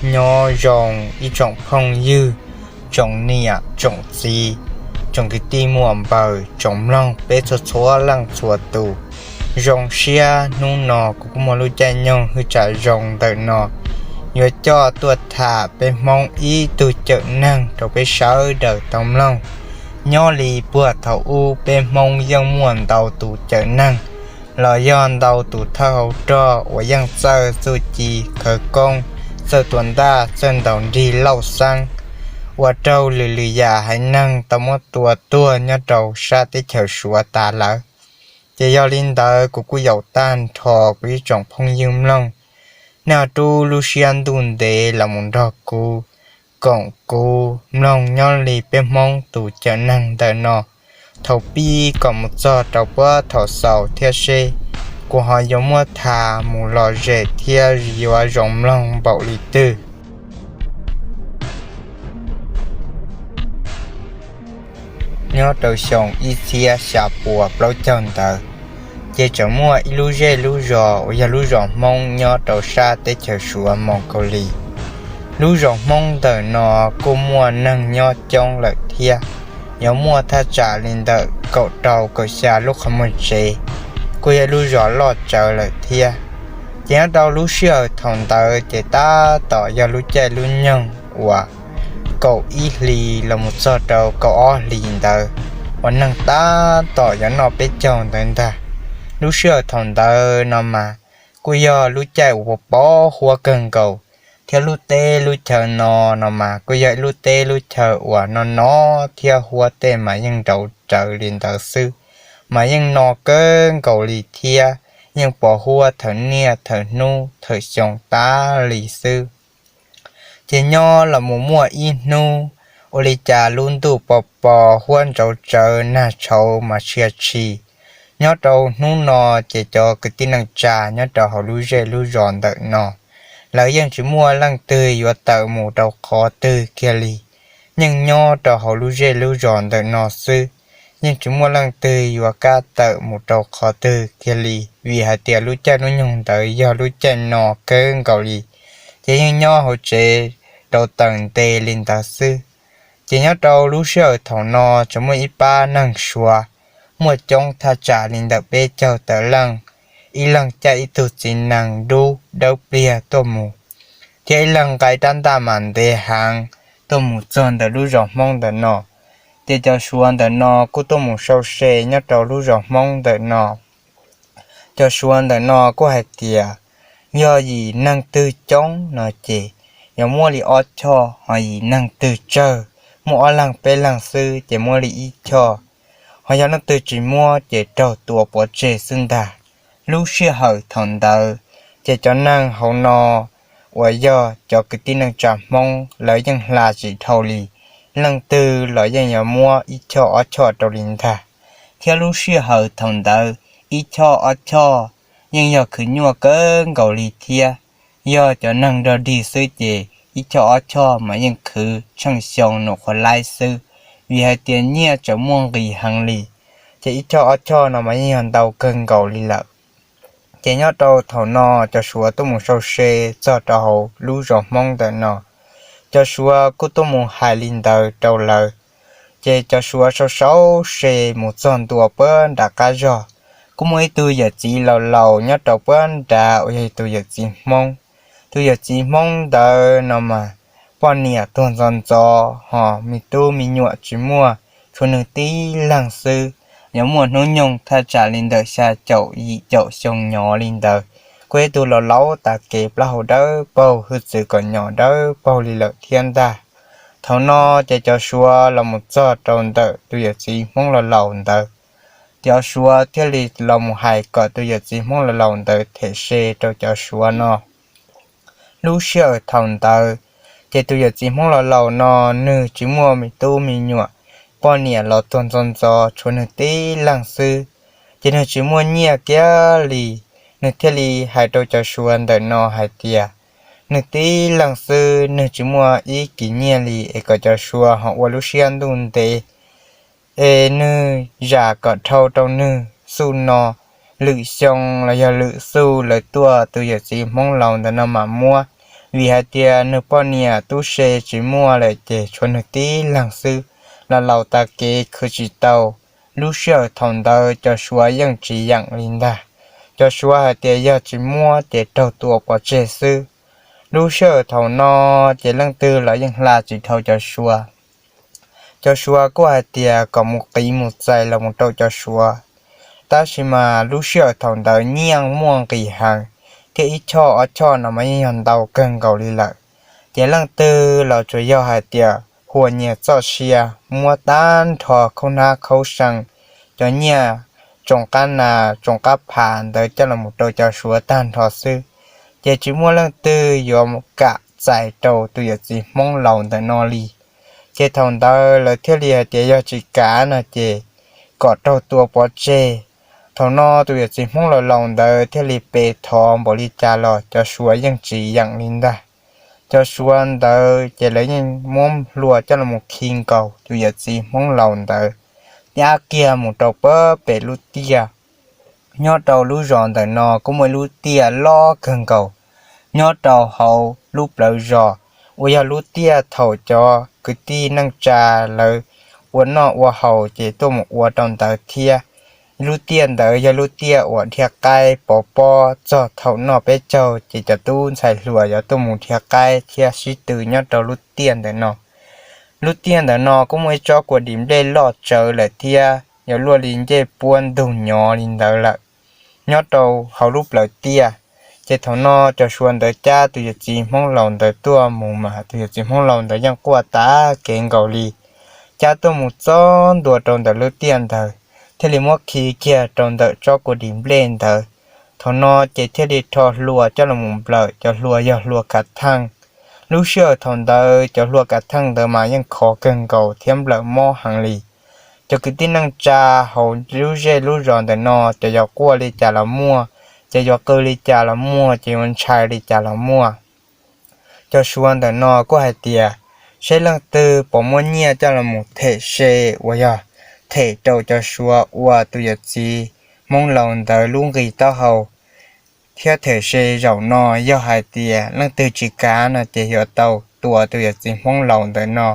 Nyob zoo ib tsoom phooj ywg, tsoom niam tsoom txiv, tsoom kwv tij muam npawg, tsoom mloog peb txhua txhua leej txhua tus. Zoo siab hnub no kuv kuj muaj lub caij nyoog hwj tsam zoo ntawm no yuav coj tuaj tham peb Hmoob ib tug cawm neeg rau peb sawv daws tau mloog. Nyob li puag thaum ub peb Hmoob yeej muaj ntau tus cawm neeg los yog ntau tus thawj hauv rog uas yeej txawj txuj ci khawv koob, txawj tua ntaj, txawj ntaus nrig lauj xeeb, ua raug lwm lwm yam haiv neeg tau muab tua tuag nyob rau sab teb chaws Suav tas lawm. Ces yog li ntawd kuv kuj yaum tag nrho kuv ib tsoom phooj ywg mloog, nej ho rub lub siab ntuj ntev los mus nrog kuv koom kuv mloog nyob li peb Hmoob tus cawm neeg ntawm no thaum pib kom mus txog rau puag thaum xaus thiab seb kuv ho yuav muab tham mus lom zem thiab yuav zoo mloog npaum li twg. Nyob rau xyoo ib txhiab xya puas plaub caug ntawd, ces tseem muaj ib lub zej lub zos uas yog lub zos Hmoob nyob rau sab teb chaws Suav Mongolia. Lub zos Hmoob ntawm no kuj muaj neeg nyob coob lawm thiab, yuav muaj thaj tsam li ntawm kaum rau kaum xya lub qhov muag tsev, kuj yog lub zos loj tsawv lawm thiab. Ces nyob rau lub sij hawm thaum ntawd ces tab tom yog lub caij lub nyoog uas kaum ib hlis los mus txog rau kaum ob hlis ntawd, uas neeg tab tom yuav noj peb caug ntawd ntag. Lub sij hawm thaum ntawd no mas kuj yog lub caij uas pov huab kawg nkaus, thiab lub teb lub chaw no no mas kuj yog ib lub teb lub chaw uas no no thiab huab tej mas yeej nraud rawv li ntawd xwb, mas yeej no kawg nkaus li thiab, yeej pov huab thawm niaj thawm hnub thawm xyoo tas li xwb. Ces nyob los mus muaj ib hnub, ua li cas lub ntuj pos pos huab nraud rawv nag tshauv mas tshia tshis. Nyob rau hnub no ces cov kwv tij neej tsa nyob rau hauv lub zej lub zos ntawm no, lawv yeej tsis muaj leej twg yuav tawm mus rau qhov twg kiag li. Yeej nyob rau hauv lub zej lub zos ntawm no xwb, yeej tsis muaj leej twg yuav kam tawm mus rau qhov twg kiag li, vim hais tias lub caij lub nyoog ntawd yog lub caij no kawg nkaus li, ces yeej nyob hauv tsev rau taws nte li ntawd xwb. Ces nyob rau lub sij hawm thaum no tseem muaj ib pab neeg Suav, muaj coob thaj tsam li ntawm peb caug tawm leej, ib leeg caij ib tug txiv nees dub dawb pliag tuaj mus, thiab ib leeg nqa rab ntaj mas ntev heev tuaj mus txog ntawm lub zos Hmoob ntawm no. Ces cov Suav ntawm no kuj tuaj mus sau se nyob rau lub zos Hmoob ntawm no. Cov Suav ntawm no kuj hais tias yog yim neeg twg coob no ces yuav muab li ob choj, ho yim neeg twg tsawg, muaj ob leeg peb leeg xwb ces muab li ib choj, ho yog leej twg tsis muab ces raug tua pov tseg xwb ntag. Lub sij hawm thaum ntawd ces cov neeg hauv no uas yog cov kwv tij neej tsa Hmoob lawv yeej hla tsis dhau li, leej twg los yeej yuav muab ib choj ob choj rau li ntag. Thiab lub sij hawm thaum ntawd ib choj ob choj yeej yog khwv nyuaj kawg nkaus li thiab. Yog cov neeg dog dig xwb ces ib choj ob choj mas yeej khwv tsheej xyoo num qhuav laib xwb, vim hais tias nyiaj tseem muaj nqis heev li, ces ib choj ob choj no mas yeej yog ntau kawg nkaus li lawm. Ces nyob rau thaum no cov Suav tuaj mus sau se txog rau hauv lub zos Hmoob ntawm no, cov Suav kuj tuaj mus hais li ntawd rau lawv. Ces cov Suav sau sau se mus txog ntua puag nram qab zog, kuj muaj ib tug yawm txiv laus laus nyob rau puag nrad uas yog tus yawm txiv Hmoob. Tus yawm txiv Hmoob ntawd no mas poj niam tuag ntxov ntxov, ho me tub me nyuam tsis muaj, tshuav nws tib leeg xwb. Yuav muaj hnub nyoog thaj tsam li ntawm xya caum yim caum xyoo nyov li ntawd, kuj yog ib tug laus laus tas kev, plaub hau dawb paug, hwj txwv kom nyom dawb paug li lawm thiab ntag. Thaum no ces cov Suav los mus txog rau ntawm tus yawm txiv Hmoob laus laus ntawd, cov Suav thiaj li los mus hais kom tus yawm txiv Hmoob laus laus ntawd them se rau cov Suav no. Lub sij hawm thaum ntawd ces tus yawm txiv Hmoob laus laus no nws tsis muaj me tub me nyuam, poj niam los tuag ntxov ntxov, tshuav nws tib leeg xwb. Ces nws tsis muaj nyiaj kiag li, nws thiaj li hais rau cov Suav ntawm no hais tias nws tib leeg xwb, nws tsis muaj ib kis nyiaj li, es kom cov Suav ho ua lub siab ntuj ntev, es nws zam kom dhau rau nws xuj no, lwm xyoo los yog lwm xuj lawv tuaj tus yawm txiv Hmoob laus ntawm no mam muab. vim hais tias nws poj niam tub se tsis muaj lawm ces tshuav nws tib leeg xwb, los laus tas kev khwv tsis tau. Lub sij hawm thaum ntawd cov Suav yeej tsis yeem li ntag. Cov Suav hais tias yog tsis muab ces raug tua pov tseg xwb. Lub sij hawm thaum no ces leej twg los yeej hla tsis dhau cov Suav. Cov Suav kuj hais tias kom mus qiv mus txais los mus rau cov Suav, tab sis mas lub sij hawm thaum ntawd nyiaj muaj nqis heev, thiab ib choj ob choj no mas yeej yog ntau kawg nkaus li lawm. Ces leej twg los tsuas yog hais tias huas nyias txoj sia, muab tag nrho khaub hnab khaub seev, cov nyiaj tsoom qab nas tsoom qab phas ntawd coj los rau cov Suav tag nrho xwb. Ces tsis muaj leej twg yuav kam txais rau tus yawm txiv Hmoob laus ntawm no li. Ces thaum ntawd lawv thiaj li hais tias yog tsis kam no ces kom raug tua pov tseg. Thaum no tus yawm txiv Hmoob laus laus ntawd thiaj li pe thov npaum li cas los cov Suav yeej tsis yeem li ntag. Cov Suav ntawd ces lawv yeej muab hlua coj los khi nkaus tus yawm txiv Hmoob laus ntawd, cab kiag mus rau pem lub tiaj. Nyob rau lub zos ntawm no kuj muaj ib lub tiaj loj kawg nkaus. Nyob rau hauv lub plawv zos uas yog lub tiaj thaum cov kwv tij neej tsa lawv ua noj ua haus ces tuaj mus ua rau ntawd thiab. Lub tiaj ntawd yog lub tiaj uas dhia qaib pov pob txog thaum noj peb caug ces cov tub ntxhais hluas yuav tuaj mus dhia qaib thiab sib tw nyob rau lub tiaj ntawm no. Lub tiaj ntawm no kuj muaj ib tsob kua dis nplej loj tsawv lawm thiab yuav luaj li ncej puab ntug nyov li ntawd lawm, nyob rau hauv lub plawv tiaj. Ces thaum no cov Suav ntawd cab tus yawm txiv Hmoob laus ntawd tuaj mus mas tus yawm txiv Hmoob laus ntawd yeej quaj tag kev nkaus li, cab tuaj mus txog ntua rau ntawm lub tiaj ntawd, thiaj li muab khi kiag rau ntawm tsob kua dis nplej ntawd. Thaum no ces thiaj li rho hlua coj los nplawm, cov hlua yog hlua kav theej. Lub sij hawm thaum ntawd cov hlua kav theej ntawd mas yeej khov kawg nkaus thiab nplawm mob heev li. Cov kwv tij neej tsa hauv lub zej lub zos ntawm no cov yuav quaj li cas los muaj, cov yuav qw li cas los muaj, cov yuav ntshai li cas los muaj. Cov Suav ntawm no kuj hais tias, saib leej twg puas muaj nyiaj coj los mus them se uas yog them rau cov Suav ua tus yawm txiv Hmoob laus ntawd lub nqi taub hau, thiab them se zaum no yog hais tias leej twg tsis kav no ces yuav tau tua tus yawm txiv Hmoob laus ntawm no.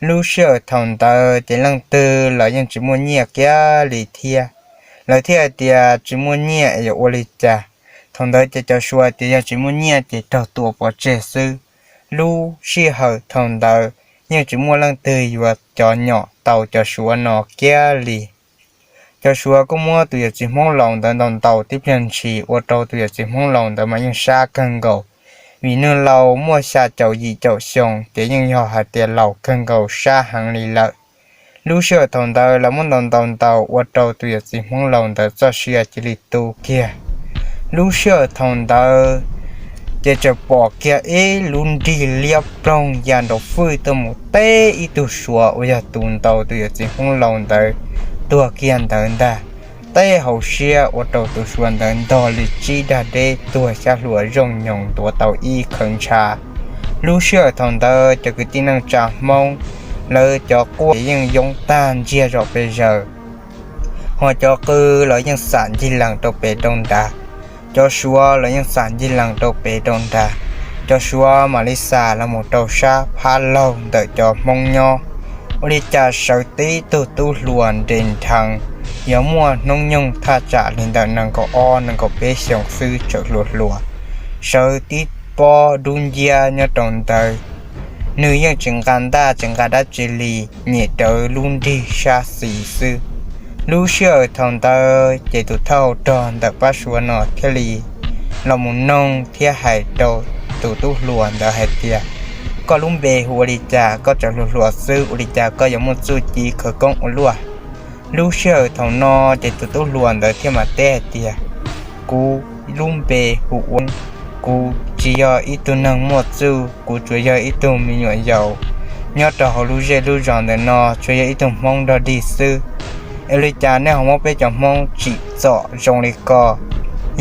Lub sij hawm thaum ntawd ces leej twg los yeej tsis muaj nyiaj kiag li thiab. Lawv thiaj hais tias tsis muaj nyiaj es yuav ua li cas. Thaum ntawd ces cov Suav tias yog tsis muaj nyiaj ces raug tua pov tseg xwb. Lub sij hawm thaum ntawd yeej tsis muaj leej twg yuav cov nyom tau cov Suav no kiag li. Cov Suav kuj muab tus yawm txiv Hmoob laus ntawd ntaus ntaus tib pliag ntshis ua rau tus yawm txiv Hmoob laus ntawd mas yeej sab kawg nkaus, vim nws laus muaj xya caum yim caum xyoo ces yeej yog hais tias laus kawg nkaus sab heev li lawm. Lub sij hawm thaum ntawd lawv muab ntaus ntaus ntaus ua rau tus yawm txiv Hmoob laus ntawd txoj sia cia li tu kiag. Lub sij hawm thaum ntawd ces txawm pom kiag ib lub nrig liab ploog ya nraum fwj tuaj mus teb ib tug Suav uas yog tus ntaus tus yawm txiv Hmoob laus ntawd tuag kiag ntawd ntag. Teb hauv siab ua rau tus Suav ntawd ntog li tsib dag deb tuag xyab hlua zooj nyoos ntuav tau ib khawv ntshav. Lub sij hawm thaum ntawd cov kwv tij neej tsa Hmoob, lawv cov quaj yeej yoob tag ntsiag zom pes zaws, ho cov qw los yeej xam ncig lees rau pem rau nrad. Cov Suav los yeej xam ncig lees rau pem rau nrad. Cov Suav mam li xam los mus rau sab phab laug ntawm cov Hmoob nyob. Ua li cas sawv tib tug tub hluas nres nrheev, yuav muaj hnub nyoog thaj tsam li ntawm nees nkaum ob nees nkaum peb xyoos xwb tseem hluas hluas, sawv tib pob dub nciab nyob rau ntawd. Nws yeej tsis nqa ntaj tsis nqa dab tsi li, nyem rawv lub nrig sab xis xwb. Lub sij hawm thaum ntawd ces tus thawj hau rog ntawm pab Suav no thiaj li los mus noog thiab hais rau tus tub hluas ntawd hais tias, koj lub npe hu ua li cas, koj tseem hluas hluas xwb ua li cas koj yuav muaj txuj ci khawv koob ua luaj? Lub sij hawm thaum no ces tus tub hluas ntawd thiaj mam teb hais tias, kuv lub npe hu ua, kuv tsis yog ib tug neeg muaj txuj, kuv tsuas yog ib tug me nyuam yaus nyob rau hauv lub zej lub zos ntawm no, tsuas yog ib tug Hmoob dog dig xwb. Es li cas nej ho muab peb cov Hmoob tsim txom zoo li ko,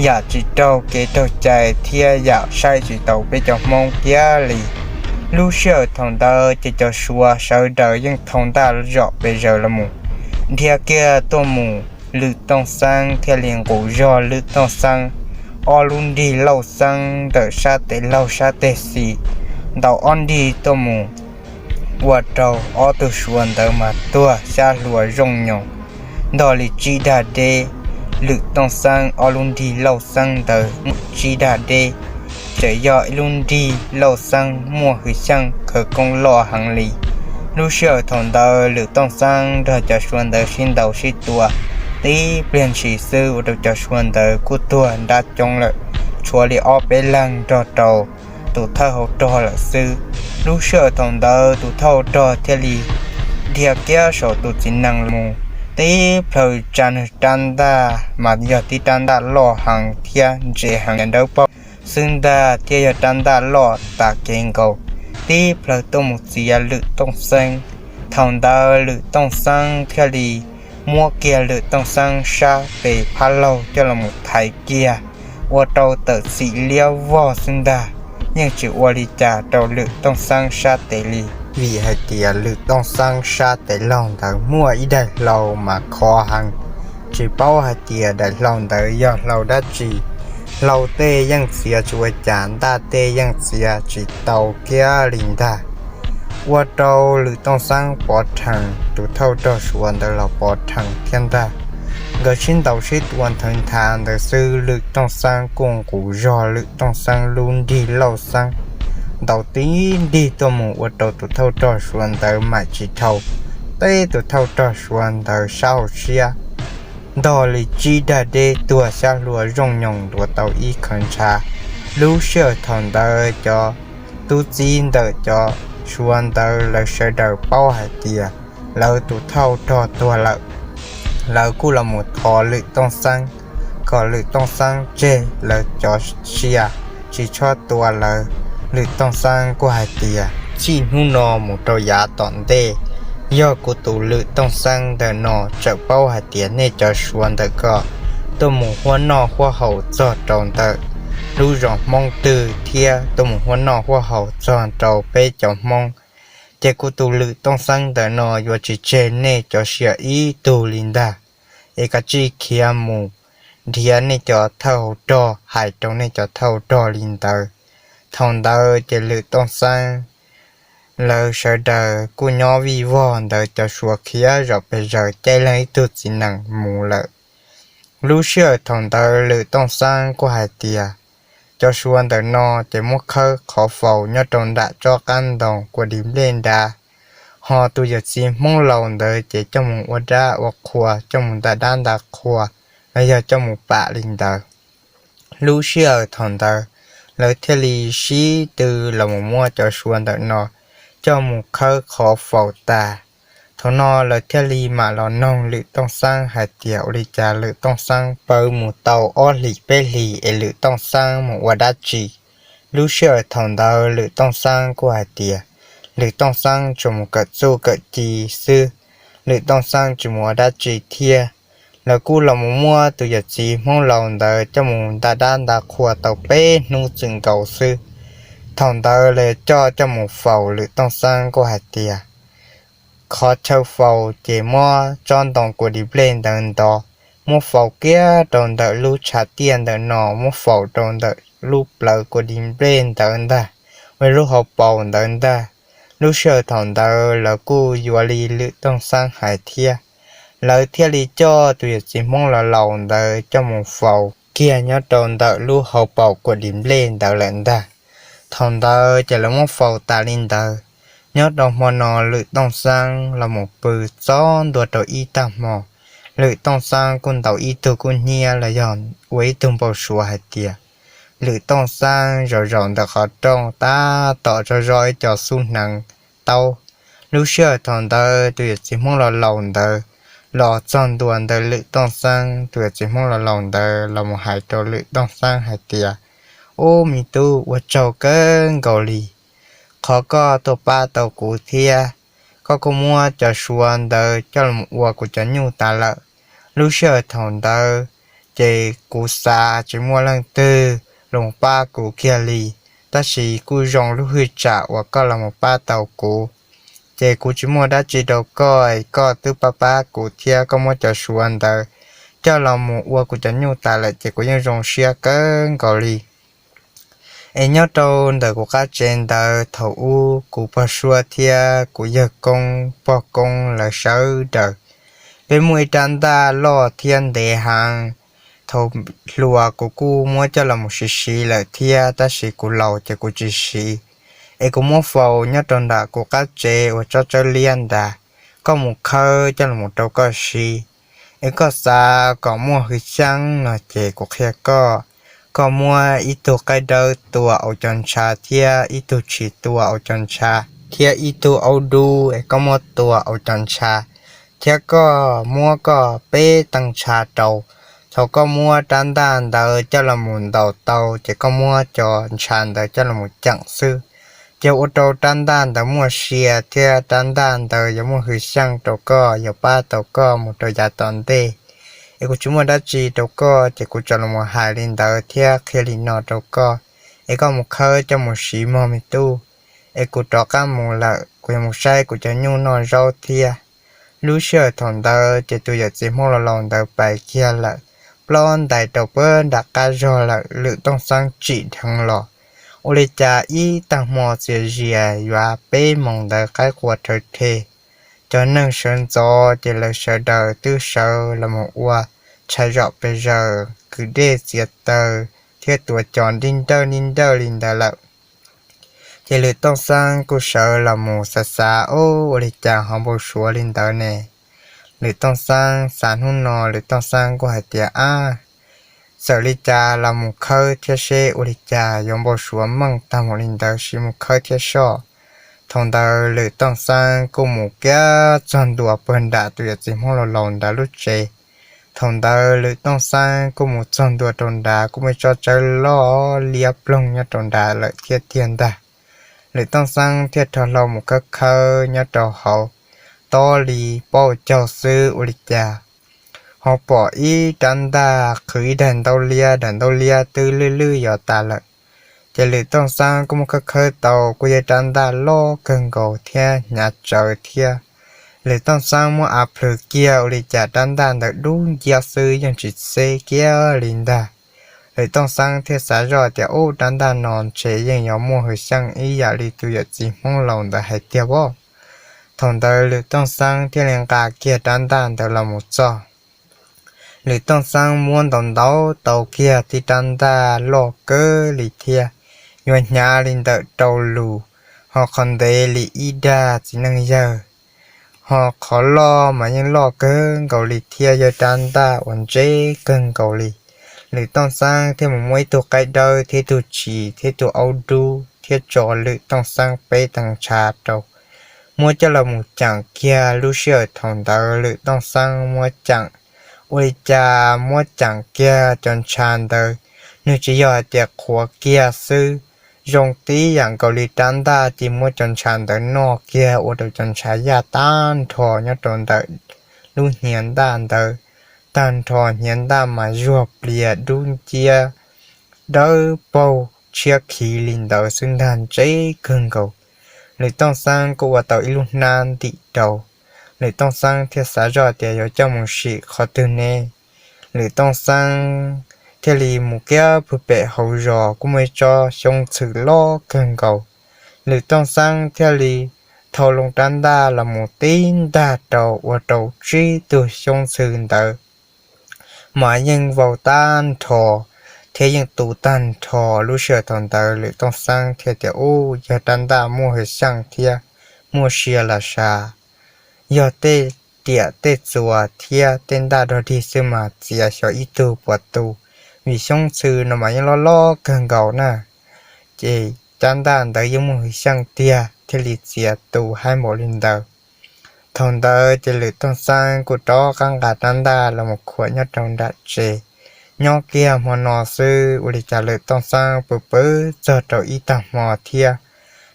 yam tsis raug kev raug cai thiab yam saib tsis taus peb cov Hmoob kiag li? Lub sij hawm thaum ntawd ces cov Suav sawv daws yeej thau ntaj zom pes zaws los mus, dhia kiag tuaj mus lwm tooj xeeb thiaj li nqus zog lwm tooj xeeb. ob lub nrig lauj xeeb ntawm sab tes laug sab tes xis ntaus ob nrig tuaj mus ua rau ob tug Suav ntawd mas tuag xyab hlua zooj nyoos ntog li tsib dag deb. Lwm Tooj Xeeb ob lub nrig lauj xeeb ntawd muaj tsib dag deb, tseem yog ib lub nrig lauj xeeb muaj hwj xyeej khawv koob loj heev li. Lub sij hawm thaum ntawd Lwm Tooj Xeeb nrog cov Suav ntawd sib ntaus sib tua tib pliag ntshis xwb ua rau cov Suav ntawd kuj tuag nrab coob lawm, tshuav li ob peb leeg nrog rau tus thawj hauv rog lawm xwb. Lub sij hawm thaum ntawd tus thawj hauv rog thiaj li dhia kiag saum tus txiv nees mus, tib plhaw tsa nws rab ntaj mas yog tib rab ntaj loj heev thiab ntse heev dawb paug xwb ntag, thiab yog rab ntaj loj tas kev nkaus, tib plhaw tuaj mus txiav Lwm Tooj Xeeb. Thaum ntawd Lwm Tooj Xeeb thiaj li muab kiag Lwm Tooj Xeeb sab tes phab laug coj los mus thaiv kiag, ua rau tawm xim liab vog xwb ntag, yeej tsis ua li cas rau Lwm Tooj Xeeb sab tes li. Vim hais tias Lwm Tooj Xeeb sab tes laug ntawd muaj ib daim hlau mas khov heev, tsis paub hais tias daim hlau ntawd yog hlau dab tsi. Hlau tej yeej txiav tsis ua cas, ntaj tej yeej txiav tsis tau kiag li ntag. Ua rau Lwm Tooj Xeeb pov rhees, tus thawj rog Suav ntawd los pov rhees thiab ntag. Nkawd sib ntaus sib tua nthawv nthav ntawd xwb, Lwm Tooj Xeeb kuj nqus zog Lwm Tooj Xeeb lub nrig lauj xeeb ntaus tib nrig tuaj mus ua rau tus thawj rog Suav ntawd mam tsis dhau. Teb tus thawj rog Suav ntawd sab hauv siab ntog li tsib dag deb tuag xyab hlua zooj nyoos ntuav tau ib khawv ntshav. Lub sij hawm thaum ntawd cov tub txib ntawm cov Suav ntawd lawv sawv daws paub hais tias lawv tus thawj rog tuag lawm, lawv kuj los mus thov Lwm Tooj Xeeb kom Lwm Tooj Xeeb tseg lawv cov sia, tsis txhob tua lawv. Lwm Tooj Xeeb kuj hais tias txij hnub no mus rau yav tom ntej, yog kuv tus Lwm Tooj Xeeb ntawm no txawm paub hais tias nej cov Suav ntawm ko tuaj mus huab noj huab haus txog rau ntawm lub zos Hmoob twg thiab tuaj mus huab noj huab haus txog rau peb cov Hmoob, ces kuv tus Lwm Tooj Xeeb ntawm no yuav tsis tseg nej cov sia ib tug li ntag. Es kav tsij khiav mus nrhiav nej cov thawj hauv rog, hais rau nej cov thawj hauv rog li ntawd. Thaum ntawd ces Lwm Tooj Xeeb lawv sawv daws kuj nyob vij vog ntawd, cov Suav khiav zom pes zaws caij leej ib tug txiv nees mus lawm. Lub sij hawm thaum ntawd Lwm Tooj Xeeb kuj hais tias cov Suav ntawm no ces muab khawb qhov faus nyob rau nram tsob qab ntoo kua dis nplej nrad, ho tus yawm txiv Hmoob laus ntawd ces coj mus ua dab ua qhua, coj mus nta dab nta qhua, los yog coj mus pam li ntawd. Lub sij hawm thaum ntawd lawv thiaj li sib tw los mus muab cov Suav ntawm no coj mus khawb qhov faus tas. Thaum no lawv thiaj li mam los noog Lwm Tooj Xeeb hais tias ua li cas Lwm Tooj Xeeb pawv mus tau ob hlis peb hlis es Lwm Tooj Xeeb mus ua dab tsi. Lub sij hawm thaum ntawd Lwm Tooj Xeeb kuj hais tias Lwm Tooj Xeeb tsuas mus kawm txuj kawm ci xwb, Lwm Tooj Xeeb tsis mus ua dab tsi thiab. Lawv kuj los mus muab tus yawm txiv Hmoob laus ntawd coj mus nta dab nta qhua tau peb hnub txwm nkaus xwb. Thaum ntawd lawv coj coj mus faus, Lwm Tooj Xeeb kuj hais tias qhov chaw faus ces muab tsob ntoo kua dis nplej ntawd ntov, muab faus kiag rau ntawm lub tshav tiaj ntawm no, muab faus rau ntawm lub plawv kua dis nplej ntawd ntag, ua lub hauv paus ntawd ntag. Lub sij hawm thaum ntawd lawv kuj yuav li Lwm Tooj Xeeb hais thiab, lawv thiaj li coj tus yawm txiv Hmoob laus laus ntawd coj mus faus kiag nyob rau ntawm lub hauv paus kua dis nplej ntawd lawm ntag. Thaum ntawd ces lawv muab faus tas li ntawd. Nyob rau hmo no Lwm Tooj Xeeb los mus pw txog ntua rau ib tag hmo, Lwm Tooj Xeeb kuj ntaus ib tug kub hnyiab los yog ua ib tug npau suav hais tias Lwm Tooj Xeeb zaum zaum ntawm qhov rooj tab tom zov zov ib co xub hneev taub. Lub sij hawm thaum ntawd tus yawm txiv Hmoob laus laus ntawd los txog ntua ntawm Lwm Tooj Xeeb, tus yawm txiv Hmoob laus laus ntawd los mus hais rau Lwm Tooj Xeeb hais tias, Ub me tub, ua tsaug kawg nkaus li qhov koj tuaj pab tau kuv thiab. Koj kuj muab cov suav ntawd coj los ua kuv cov nyuj tas lawm. Lub sij hawm thaum ntawd ces kuv xav tsis muaj leej twg los pab kuv kiag li, tab sis kuj zoo lub hwj tsam uas koj los mus pab tau kuv. Ces kuv tsis muaj dab tsi rau koj, koj twb pab pab kuv thiab, koj muab cov suav ntawd coj los mus ua kuv cov nyuj tas lawm ces kuv yeej zoo siab kawg nkaus li. Es nyob rau ntawm kuv qab tsev ntawd thaum ub kuv pog suab thiab kuv yawg koob pog koob lawv sawv daws, peb muaj ib rab ntaj loj thiab ntev heev. Thaum hluas kuv kuj muab coj los mus siv siv lawm thiab tab sis kuv laus ces kuv tsis siv. Es kuv muab faus nyob rau nram kuv qab tsev uas tsob tsawb liab ntag, koj mus khawb coj los rau koj siv. Es koj xav kom muaj hwj xyeeb no ces kuv qhia koj, koj muab ib tug qaib dawb tua aus cov ntshav thiab ib tug tshis tua aus cov ntshav thiab ib tug aub dub es koj muab tua aus cov ntshav, thiab koj muab koj peb tee ntshav rau. Thaum koj muab rab ntaj ntawd coj los mus ntaus tau ces koj muab cov ntshav ntawd coj los mus ceem xwb. Ces ua rau rab ntaj ntawd muaj sia thiab rab ntaj ntawd yuav muaj hwj xyeeb rau koj, yuav pab tau koj mus rau yav tom ntej. Es kuv tsis muaj dab tsi rau koj ces kuv tsuas los hais li ntawd thiab qhia li no rau koj, es koj mus khawb coj mus siv mog me tub. Es kuv rov qab mus lawm, kuv yuav mus saib kuv cov nyuj noj zaub thiab. Lub sij hawm thaum ntawd ces tus yawm txiv Hmoob laus laus ntawd pais kiag lawm, plaub ntais rau puag nram qab zog lawm. Lwm Tooj Xeeb tsim dheev los, ua li cas ib tag hmo txias zias yuav peb moos ntawd qaib qua rhawv rhe, cov neeg sawv ntxov ces lawv sawv daws twb sawv los mus ua tshais zom pes zaws, kwv dej txiav taws thiab tuav cos nrij nrawj nrij nrawj li ntawd lawm. Ces Lwm Tooj Xeeb kuj sawv los mus xav xav, Ub, ua li cas ho npau suav li ntawd ne? Lwm Tooj Xeeb xav hnub no, Lwm Tooj Xeeb kuj hais tias, Ab, txawm li cas los mus khawb thiab seb ua li cas yuav npau suav meej tag mus li ntawd, sim mus khawb thiab soj. Thaum ntawd Lwm Tooj Xeeb kuj mus kiag txog ntua puag nram tus yawm txiv Hmoob laus laus ntawd lub tsev. Thaum ntawd Lwm Tooj Xeeb kuj mus txog ntua rau nrad, kuj muaj tsob tsawb loj liab ploog nyob rau nrad lawm thiab tiag ntag. Lwm Tooj Xeeb thiaj rho hlau mus khawb khawb nyob rau hauv, tob li pab caug xwb ua li cas ho pom ib rab ntaj qhwv ib daim ntaub liab, daim ntaub liab twb lwj lwj yos tas lawm. Ces Lwm Tooj Xeeb kuj muab khawb khawb tau, kuj yog rab ntaj loj kawg nkaus thiab hnyav tsawv thiab. Lwm Tooj Xeeb muab av plhws kiag ua li cas rab ntaj ntawd dub nciab xwb, yeej tsis txeb kiag li ntag. Lwm Tooj Xeeb thiaj xav zoj tias, Ub, rab ntaj no ntshe yeej yuav muaj hwj xyeej ib yam li tus yawm txiv Hmoob laus ntawd hais tiag pob. Thaum ntawd Lwm Tooj Xeeb thiaj li nqa kiag rab ntaj ntawd los mus txog. Lwm Tooj Xeeb muab ntaus ntaus tau kiag tib rab ntaj loj kawg li thiab, yuav hnyav li ntawm rau lus, ho qhov ntev li ib dag txiv neej yawg, ho qhov loj mas yeej loj kawg nkaus li thiab yog rab ntaj uas ntse kawg nkaus li. Lwm Tooj Xeeb thiaj mus muab ib tug qaib dawb thiab ib tug tshis thiab ib tug aub dub thiab tso Lwm Tooj Xeeb peb tee ntshav rau, muab coj los mus ceem kiag. Lub sij hawm thaum ntawd Lwm Tooj Xeeb muab ceem, ua li cas muab ceem kiag cov ntshav ntawd, nws tsis yog hais tias qhuav kiag xwb, zoo tib yam nkaus li rab ntaj ces muab cov ntshav ntawd noj kiag ua rau cov ntshav yaj tag nrho nyob rau ntawm lub hniav ntaj ntawd, tag nrho hniav ntaj mas zuag plias dub nciab dawb paug tshiab khiv li ntawd xwb ntag, ntse kawg nkaus. Lwm Tooj Xeeb kuj ua tau ib lub hnab ntim rau. Lwm Tooj Xeeb thiaj xav zoj tias yuav coj mus sim qhov twg ne. Lwm Tooj Xeeb thiaj li mus kiag pw pem hauv zos, kuj muaj ib tsob xyoob txhwm loj kawg nkaus. Lwm Tooj Xeeb thiaj li thau loo rab ntaj los mus tib ntaj rau ua rau tsib tug xyoob txhwm ntawd mas yeej vau tag nrho thiab yeej tu tag nrho. Lub sij hawm thaum ntawd Lwm Tooj Xeeb thiaj tias, Ub, yog rab ntaj muaj hwj xyeej thiab muaj sia los sav. Yog tej riam tej txuas thiab tej ntaj dog dig xwb mas txiav xyov ib tug puas tu, vim xyoob txhwm no mas yeej loj loj kawg nkaus na. Ces rab ntaj ntawd yeej muaj hwj xyeej tiag thiaj li txiav tu haib npaum li ntawd. Thaum ntawd ces Lwm Tooj Xeeb kuj rov qab nqa rab ntaj los mus khuam nyob rau nram tsev. Nyob kiag hmo no xwb, ua li cas Lwm Tooj Xeeb pw pw txog rau ib tag hmo thiab,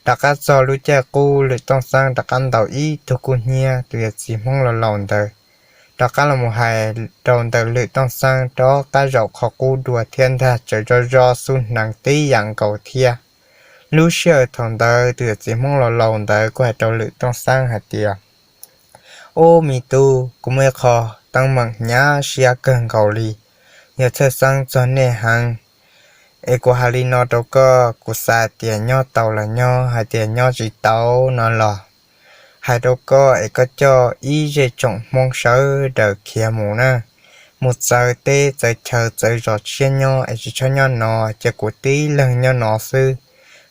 rov qab txog lub caij qub, Lwm Tooj Xeeb rov qab ntaus ib tug kub hnyiab, tus yawm txiv Hmoob laus laus ntawd rov qab los mus hais rau ntawm Lwm Tooj Xeeb rov qab zaum qhov qub dua thiab ntag, tsaws zoj zoj xub hneev tib yam nkaus thiab. Lub sij hawm thaum ntawd tus yawm txiv Hmoob laus laus ntawd kuj hais rau Lwm Tooj Xeeb hais tias, Ub me tub, kuv muaj ib qho teeb meem hnyav siab kawg nkaus li, yog txhawj xeeb txog nej heev. Es kuv hais li no rau koj, kuv xav tias nyob tau los nyob, hais tias nyob tsis tau no los hais rau koj es koj coj ib zej tsoom Hmoob sawv daws khiav mus na, mus txawv teb txawv chaw txawv zos tshiab nyob es tsis txhob nyob no, cia kuv tib leeg nyob no xwb.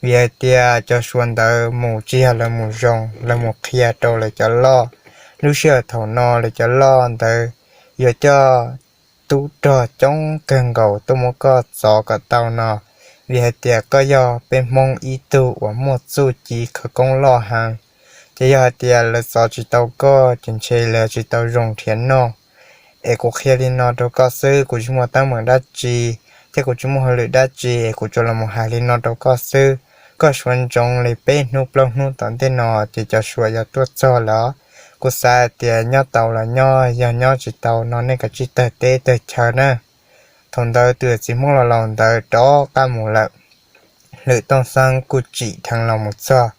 Vim hais tias cov Suav ntawd mus tsis yog lawv mus zoo, lawv mus qhia rau lawv cov loj. Lub sij hawm thaum no lawv cov loj ntawd yuav coj tub rog coob kawg nkaus tuaj muab koj txov kom tau no, vim hais tias koj yog peb Hmoob ib tug uas muaj txuj ci khawv koob loj heev. Ces yog hais tias lawv txov tsis tau koj ces ntshe lawv tsis tau zoo nrhiav noj. Es kuv qhia li no rau koj xwb, kuv tsis muaj teeb meem dab tsi thiab kuv tsis muaj hauj lwm dab tsi, kuv tsuas los mus hais li no rau koj xwb. Koj suav ntsoov li peb hnub plaub hnub tom ntej no ces cov Suav yuav tuaj txog lawm. Kuv xav hais tias nyob tau los nyob, yog nyob tsis tau no nej kav tsij tawg teb tawg chaw na. Thaum ntawd tus yawm txiv Hmoob laus laus ntawd rov qab mus lawm. Lwm Tooj Xeeb kuj tsim dheev los mus txog.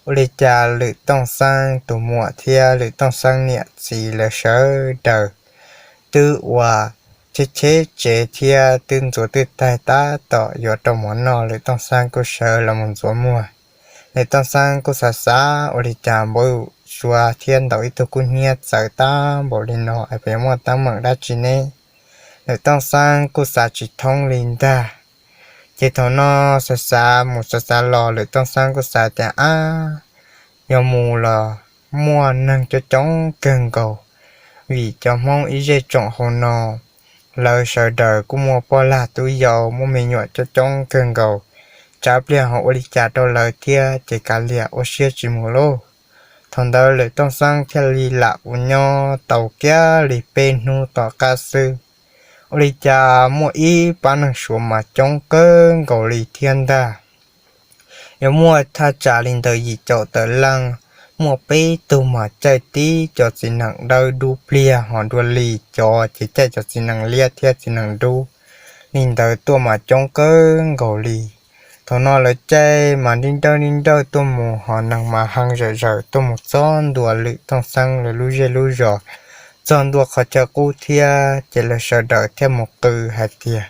Ua li cas Lwm Tooj Xeeb tus muam thiab Lwm Tooj Xeeb niam txiv lawv sawv daws twb ua cheb cheb tsev thiab twb ntxuav twb taig tab tom yuav rau mov noj, Lwm Tooj Xeeb kuj sawv los mus ntxuav muag. Lwm Tooj Xeeb kuj xav xav ua li cas npau suav thiab ntaus ib tug kub hnyiab txawv tag npaum li no es puas yuav muaj teeb meem dab tsi ne? Lwm Tooj Xeeb kuj xav tsis thoob li ntag. Ces thaum no xav xav mus xav xav los Lwm Tooj Xeeb kuj xav tias ab, yog mus los muaj neeg coob coob kawg nkaus, vim cov Hmoob ib zej tsoom hauv no lawv sawv daws kuj muaj poj lag tub yau muaj me nyuam coob coob kawg nkaus, tsam pliag ho ua li cas rau lawv thiab ces kav liam ua siab tsis mus lauj. Thaum ntawd Lwm Tooj Xeeb thiaj li lam ua nyob tau kiag li peb hnub tom qab xwb, ua li cas muaj ib pab neeg Suav mas coob kawg nkaus li thiab ntag. Yuav muaj thaj tsam li ntawm yim caum tawm leej, muaj peb tug mas caij tib cov txiv nees dawb dub pliag ho dua li cov ces caij cov txiv nees liab thiab txiv nees dub li ntawd tuaj mas coob kawg nkaus li. Thaum no lawv caij mas nrib nrawj nrib nrawj tuaj mus ho neeg mas hee zawm zaws tuaj mus txog ntua Lwm Tooj Xeeb lawv lub zej lub zos, txog ntua qhov chaw qub thiab ces lawv sawv daws thiaj mus qw hais tias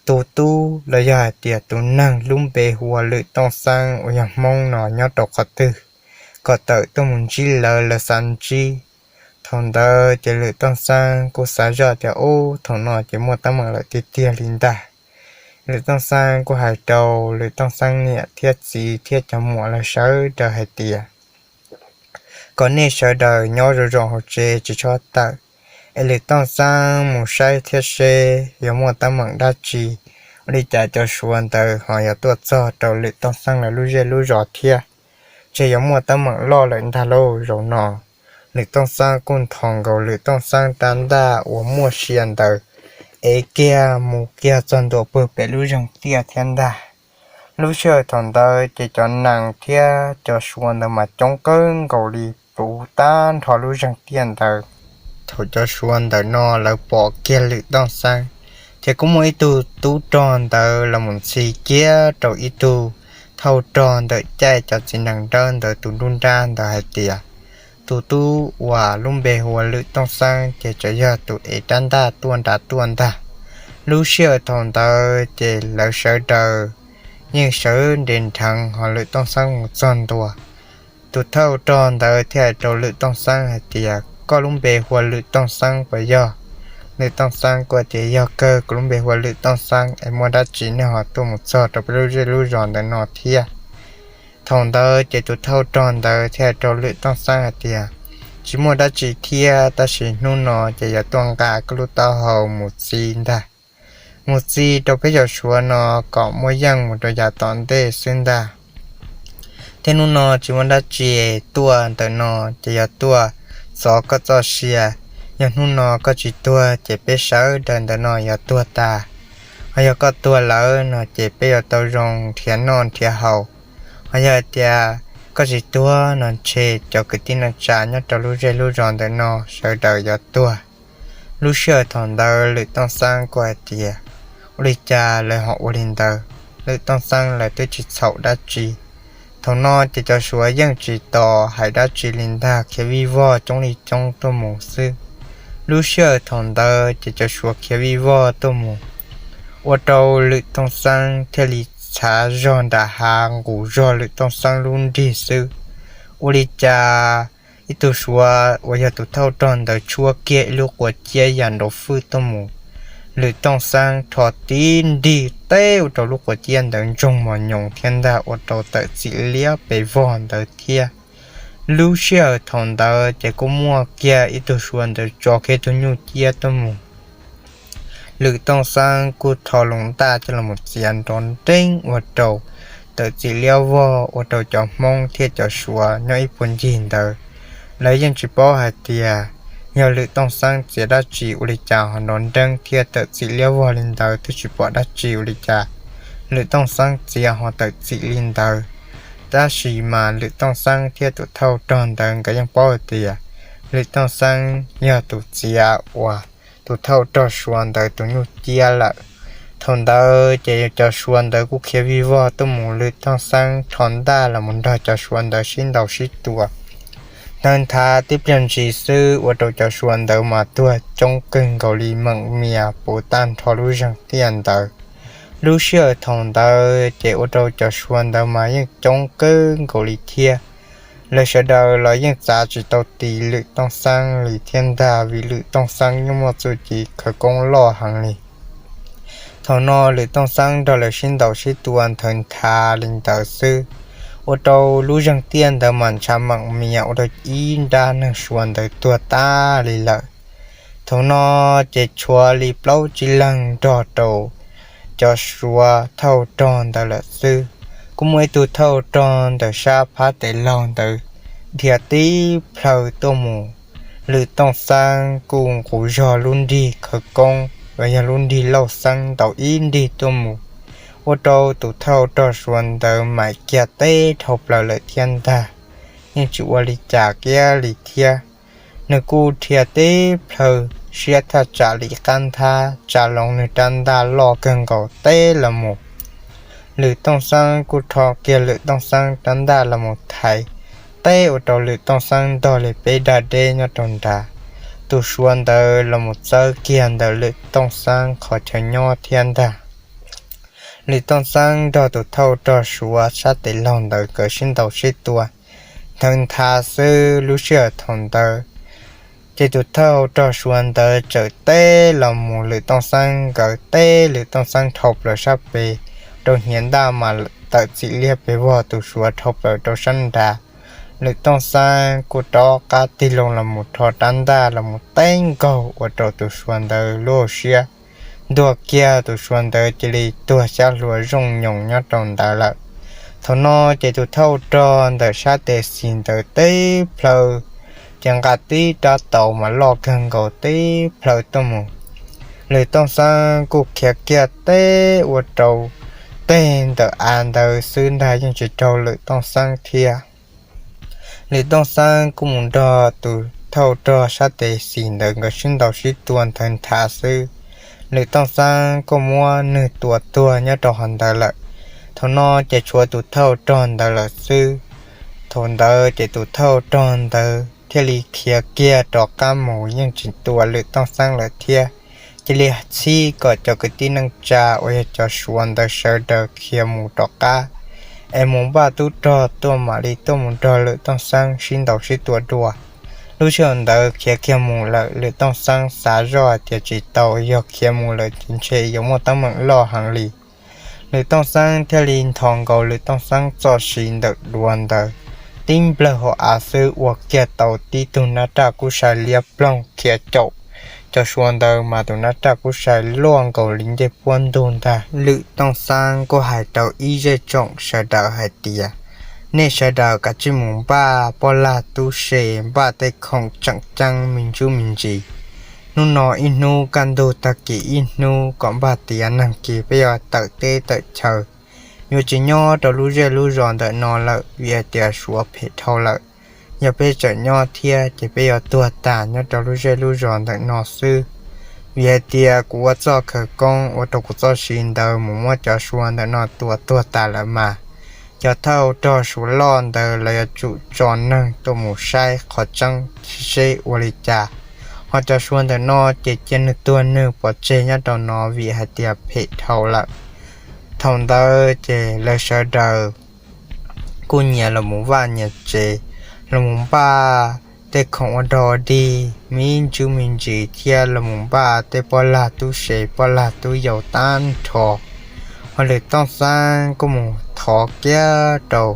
tus tub los yog hais tias tus neeg lub npe hu ua Lwm Tooj Xeeb uas yog Hmoob no nyob rau qhov twg, kom tawm tuaj mus ntsib lawv, lawv xav ntsib. Thaum ntawd ces Lwm Tooj Xeeb kuj xav zoj tias ub, thaum no ces muaj teeb meem lawm tiag tiag li ntag. Lwm Tooj Xeeb kuj hais rau Lwm Tooj Xeeb niam thiab txiv thiab cov muam lawv sawv daws hais tias kom nej sawv daws nyob zoo zoo hauv tsev tsis txhob tawm, es Lwm Tooj Xeeb mus saib thiab seb yuav muaj teeb meem dab tsi, ua li cas cov Suav ntawd ho yuav tuaj txog rau Lwm Tooj Xeeb lawv lub zej lub zos thiab, ntshe yuav muaj teeb meem loj lawm ntag lauj. Zaum no Lwm Tooj Xeeb kuj nthos nkaus Lwm Tooj Xeeb rab ntaj uas muaj sia ntawd, ev kiag mus kiag txog ntua puag pem lub zeeg tiaj thiab ntag. Lub sij hawm thaum ntawd ces cov nees thiab cov Suav ntawd mas coob kawg nkaus li, puv tag nrho lub zeeg tiaj ntawd. Thaum cov Suav ntawm no lawv pom kiag Lwm Tooj Xeeb, ces kuj muaj ib tug tub rog ntawd los mus ntxhi kiag rau ib tug thauj rog ntawm caij cov txiv nees dawb ntawd tus nruab nrab ntawd hais tias tus tub uas lub npe hu ua Lwm Tooj Xeeb ces tsuas yog tus ev rab ntaj tuaj nrad tuaj ntag. Lub sij hawm thaum ntawd ces lawv sawv daws yeej sawv nres nrheev ho Lwm Tooj Xeeb mus txog ntua. Tus thauj rog ntawd thiaj hais rau Lwm Tooj Xeeb hais tias koj lub npe hu ua Lwm Tooj Xeeb puas yog? Lwm Tooj Xeeb kuj tias yog kawg, kuv lub npe hu ua Lwm Tooj Xeeb, es muaj dab tsi nej ho tuaj mus txog rau peb lub zej lub zos ntawm no thiab? Thaum ntawd ces tus thauj rog ntawd thiaj hais rau Lwm Tooj Xeeb hais tias tsis muaj dab tsi thiab, tab sis hnub no ces yuav tuaj nqa koj lub taub hau mus txi ntag. Mus txi rau peb cov Suav no kom muaj yeej mus rau yav tom ntej xwb ntag. Thiab hnub no tsis muaj dab tsi tuaj ntawm no, ces yog tuaj txov koj txoj sia. Yog hnub no koj tsis tuag ces peb sawv daws ntawm no yuav tuag tas. Ho yog koj tuag lawm no ces peb yuav tau zoo nrhiav noj nrhiav haus. Ho yog hais tias koj tsis tuag no ntshe cov kwv tij neej tsa nyob rau lub zej lub zos ntawm no sawv daws yuav tuag. Lub sij hawm thaum ntawd Lwm Tooj Xeeb kuj hais tias ua li cas lawv ho ua li ntawd. Lwm Tooj Xeeb lawv twb tsis txhaum dab tsi. Thaum no ces cov Suav yeej tsis tos hais dab tsi li ntag, khiav vij vog coob li coob tuaj mus xwb. Lub sij hawm thaum ntawd ces cov Suav khiav vij vog tuaj mus, ua rau Lwm Tooj Xeeb thiaj li txhav zog nram hav nqus zog Lwm Tooj Xeeb lub nrig xwb. Ua li cas ib tug Suav uas yog tus thauj rog ntawd tshuab kiag ib lub quav ciab yam nraum fwj tuaj mus, Lwm Tooj Xeeb rho tib nrig teb ua rau lub quav ciab ntawd ntsoog mos nyoos thiab ntag, ua rau Tawm Txim Liab pes vog ntawd thiab. Lub sij hawm thaum ntawd ces kuj muaj kiag ib tug Suav ntawd tso kiag tus nyuj ciab tuaj mus. Lwm Tooj Xeeb kuj rho loo ntaj coj los txiav nrov nreeb ua rau Tawm Txim Liab vog, ua rau cov Hmoob thiab cov Suav nyob ib puag ncig ntawd lawv yeej tsis paub hais tias yog Lwm Tooj Xeeb txiav dab tsi ua li cas ho nrov nreeb thiab Tawm Txim Liab vog li ntawd, twb tsis pom dab tsi ua li cas Lwm Tooj Xeeb txiav ho tawm txim li ntawd. Tab sis mas Lwm Tooj Xeeb thiab tus thauj rog ntawd nkawd yeej paub hais tias Lwm Tooj Xeeb yog tus txiav uas tus thauj rog Suav ntawd tus nyuj ciab lawm. Thaum ntawd ces cov Suav ntawd kuj khiav vij vog tuaj mus, Lwm Tooj Xeeb rho ntaj los mus nrog cov Suav ntawd sib ntaus sib tua. Hnawv nthav tib pliag ntsis xwb ua rau cov Suav ntawd mas tuag coob kawg nkaus li, meem mias puv tag nrho lub zeeg tiaj ntawd. Lub sij hawm thaum ntawd ces ua rau cov Suav ntawd mas yeej coob kawg nkaus li thiab. Lawv sawv daws los yeej txav tsis tau ti Lwm Tooj Xeeb li thiab ntag, vim Lwm Tooj Xeeb yeej muaj txuj ci khawv koob loj heev li. Thaum no Lwm Tooj Xeeb nrog lawv sib ntaus sib tua hnawv nthav li ntawd xwb, ua rau lub zeeg tiaj ntawd mas ntshav meem mias, ua rau ib nrab neeg Suav ntawd tuag tag li lawm. Thaum no ces tshuav li plaub tsib leeg nrog rau cov Suav thauj rog ntawd lawm xwb. Kuj muaj ib tug thauj rog ntawm sab phab tes laug ntawd dhia tib plhaw tuaj mus, Lwm Tooj Xeeb kuj nqus zog lub nrig khawv koob uas yog lub nrig lauj xeeb ntaus ib nrig tuaj mus, ua rau tus thauj rog Suav ntawd maim kiag teb dhau plaws lawm thiab ntag. Yeej tsis ua li cas kiag li thiab, nws kuj dhia tib plhaw siab thaj tsam li qab nthab tsa loo nws rab ntaj loj kawg nkaus teb los mus. Lwm Tooj Xeeb kuj rho kiag Lwm Tooj Xeeb rab ntaj los mus thaiv teb ua rau Lwm Tooj Xeeb ntog li peb dag deb nyob rau nrad. Tus Suav ntawd los mus txawb kiag ntawm Lwm Tooj Xeeb qhov chaw nyob thiab ntag. Lwm Tooj Xeeb nrog tus thauj rog Suav sab tes laug ntawd nkawd sib ntaus sib tua hnawv nthav xwb. Lub sij hawm thaum ntawd ces tus thauj rog Suav ntawd txawm teb los mus Lwm Tooj Xeeb nkawd, teb Lwm Tooj Xeeb dhau plaws sab pem rau hniav ntaj mas Tawm Txim Liab pes vog tus Suav dhau plaws rau sab nrad. Lwm Tooj Xeeb kuj rov qab tig loo los mus rho rab ntaj los mus teb nkaug ua rau tus Suav ntawd lub hauv siab ntuag kiag, tus Suav ntawd cia li tuag xyab hlua zooj nyoos nyob rau ntawd lawm. Thaum no ces tus thauj rog ntawm sab tes xis ntawd teb plhaw, ces nqa tib rab taus mas loj kawg nkaus teb plhaw tuaj mus. Lwm Tooj Xeeb kuj khiav kiag teb ua rau teg ntawm av ntawd xwb ntag, yeej tsis raug Lwm Tooj Xeeb thiab. Lwm Tooj Xeeb kuj mus nrog tus thauj rog sab tes xis ntawd nkawd sib ntaus sib tua hnawv nthav xwb. Lwm Tooj Xeeb kuj muab nws tua tuag nyob rau hauv ntawd lawm. Thaum no ces tshuav tus thauj rog ntawd lawm xwb. Thaum ntawd ces tus thauj rog ntawd thiaj li khiav kiag rov qab mus, yeej tsis tua Lwm Tooj Xeeb lawm thiab. Cia li txhib kom cov kwv tij neej tsa uas yog cov Suav ntawd sawv daws khiav mus rov qab, es mus npaj tub rog tuaj mam li tuaj mus nrog Lwm Tooj Xeeb sib ntaus sib tua dua. Lub sij hawm ntawd khiav kiag mus lawm, Lwm Tooj Xeeb xav zoj hais tias tsis tau, yog khiav mus lawm ces ntshe yuav muaj teeb meem loj heev li. Lwm Tooj Xeeb thiaj li nthos nkaus Lwm Tooj Xeeb txoj siv ntawm duav ntawd, tib nplawg hauv av xwb ua kiag tau tib tug nab raj kub sai liab ploog khiav caum cov Suav ntawd mas tus nab raj kub sai luaj nkaus li ncej puab ntug ntag. Lwm Tooj Xeeb kuj hais rau ib zej tsoom sawv daws hais tias, nej sawv daws kav tsij mus npaj pob lag tub se, npaj tej khoom tseem ceeb me ntsuj me ntsis. Hnub no ib hnub kaj ntug tag kis ib hnub kom npaj tiav neeg kis peb yuav tawm teb tawm chaw. Yuav tsis nyob rau lub zej lub zos ntawm no lawm vim hais tias Suav phem dhau lawm. Yog peb tseem nyob thiab ces peb yuav tuag tas nyob rau lub zej lub zos ntawm no xwb. Vim hais tias kuv ua txoj khawv koob ua rau kuv txoj siv ntawd mus muab cov Suav ntawm no tua tuag tas lawm mas, cov thawj rog Suav loj ntawd lawv yuav tsum tso neeg tuaj mus saib qhov tseeb seb ua li cas. Ho cov Suav ntawm no ces cia nws tuag nws pov tseg nyob rau no vim hais tias phem dhau lawm. Thaum ntawd ces lawv sawv daws kuj nyias los mus vaj nyias tsev, los mus npaj tej khoom ua dog dig me ntsis me ntsis thiab los mus npaj tej poj lag tub se poj lag tub yau tag nrho. Ho Lwm Tooj Xeeb kuj mus thov kiag rau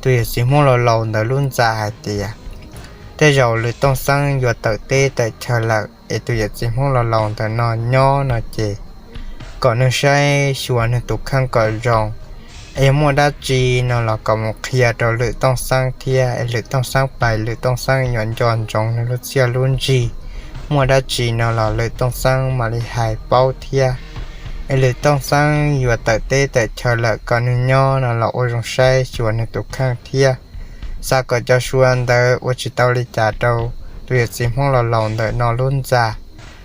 tus yawm txiv Hmoob laus laus ntawd lub ntxa hais tias, tej zaum Lwm Tooj Xeeb yuav tawm teb tawm chaw lawm es tus yawm txiv Hmoob laus laus ntawm no nyob no ces kom nws saib xyuas nws tus kheej kom zoo, es yog muaj dab tsi no los kom mus qhia rau Lwm Tooj Xeeb thiab es Lwm Tooj Xeeb pais Lwm Tooj Xeeb yuav nco ntsoov nws lub txiaj lub ntsig. Muaj dab tsi no los Lwm Tooj Xeeb mam li hais paub thiab. Es Lwm Tooj Xeeb yuav tawm teb tawm chaw lawm kom nws nyob no los ua zoo saib xyuas nws tus kheej thiab. Xav kom cov Suav ntawd ua tsis tau li cas rau tus yawm txiv Hmoob laus laus ntawm no lub ntxa,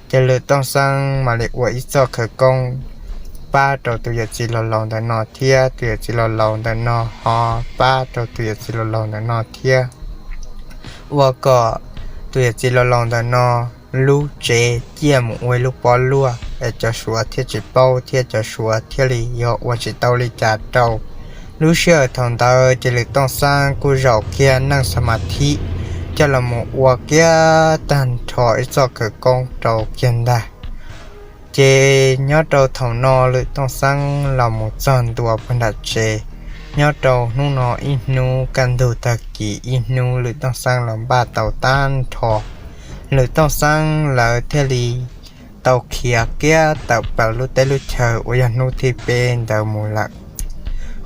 ces Lwm Tooj Xeeb mam li ua ib txoj khawv koob pab rau tus yawm txiv laus laus ntawm no thiab tus yawm txiv laus laus ntawm no ho pab rau tus yawm txiv laus laus ntawm no thiab, ua kom tus yawm txiv laus laus ntawm no lub tsev ciaj mus ua ib lub pob luaj es cov Suav thiaj tsis paub thiab cov Suav thiaj li yog ua tsis tau li cas rau. Lub sij hawm thaum ntawd ces Lwm Tooj Xeeb kuj zaum kiag neej xa ma thib coj los mus ua kiag tag nrho ib txoj khawv koob rau kiag ntag. Ces nyob rau thaum no Lwm Tooj Xeeb los mus txog ntua puag nram tsev. Nyob rau hnub no ib hnub kaj ntug tag kis ib hnub Lwm Tooj Xeeb los npaj tau tag nrho, Lwm Tooj Xeeb lawv thiaj li tau khiav kiag tawm plaws lub teb lub chaw uas yog hnub thib peb ntawd mus lawm.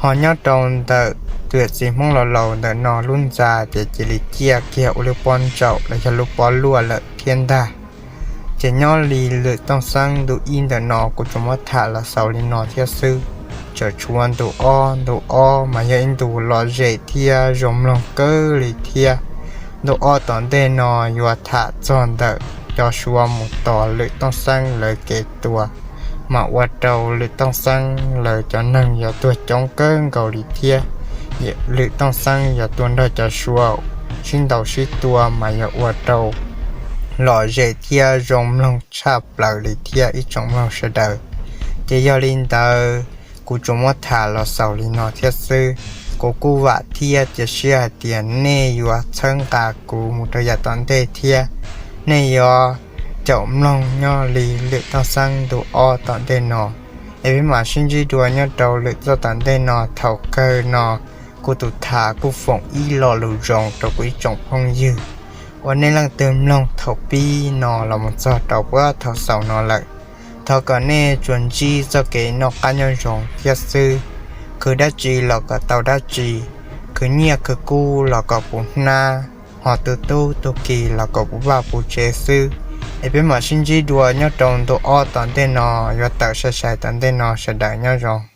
Ho nyob rau ntawm tus yawm txiv Hmoob laus laus ntawm no lub ntxa ces cia li ciaj kiag ua lub pob ntsaum los yog lub pob luaj lawm thiab ntag. Ces nyob li Lwm Tooj Xeeb ntu ib ntawm no kuv tsuas muab tham los xaus li no thiab xwb. Tseem tshuav ntu ob, ntu ob mas yog ib ntu lom zem thiab zoo mloog kawg li thiab. Ntu ob tom ntej no yuav tham txog ntawm cov Suav mus tos Lwm Tooj Xeeb lawv kev tua, mas ua rau Lwm Tooj Xeeb lawv cov neeg yuav tuag coob kawg nkaus li thiab. Lwm Tooj Xeeb yuav tua nrog cov Suav sib ntaus sib tua mas yuav ua rau lom zem thiab zoo mloog tshaj plaws li thiab ib tsoom mloog sawv daws. Ces yog li ntawd, kuv tsuas muab tham los xaus li no thiab xwb. Kuv kuj vam thiab cia siab hais tias nej yuav txhawb nqa kuv mus rau yav tom ntej thiab. Nej yuav caum mloog nyob li Lwm Tooj Xeeb ntu ob tom ntej no, es peb mam sib ntsib dua nyob rau lwm zaj tom ntej no. Thaum kawg no kuv tus tham kuj foom ib lo lus zoo rau kuv ib tsoom phooj ywg uas nej leej twg mloog thaum pib no los mus txog rau puag thaum xaus no lawm. Thov kom nej tsuas ntsib txoj kev noj qab nyob zoo thiab xwb. Khwv dab tsi los kom tau dab tsi, khwv nyiaj khwv kub los kom puv hnab, ho tu tub tu ki los kom puv vaj puv tsev xwb. Es peb mam sib ntsib dua nyob rau ntu ob tom ntej no, yuav tawm sai sai tom ntej no, sawv daws nyob zoo.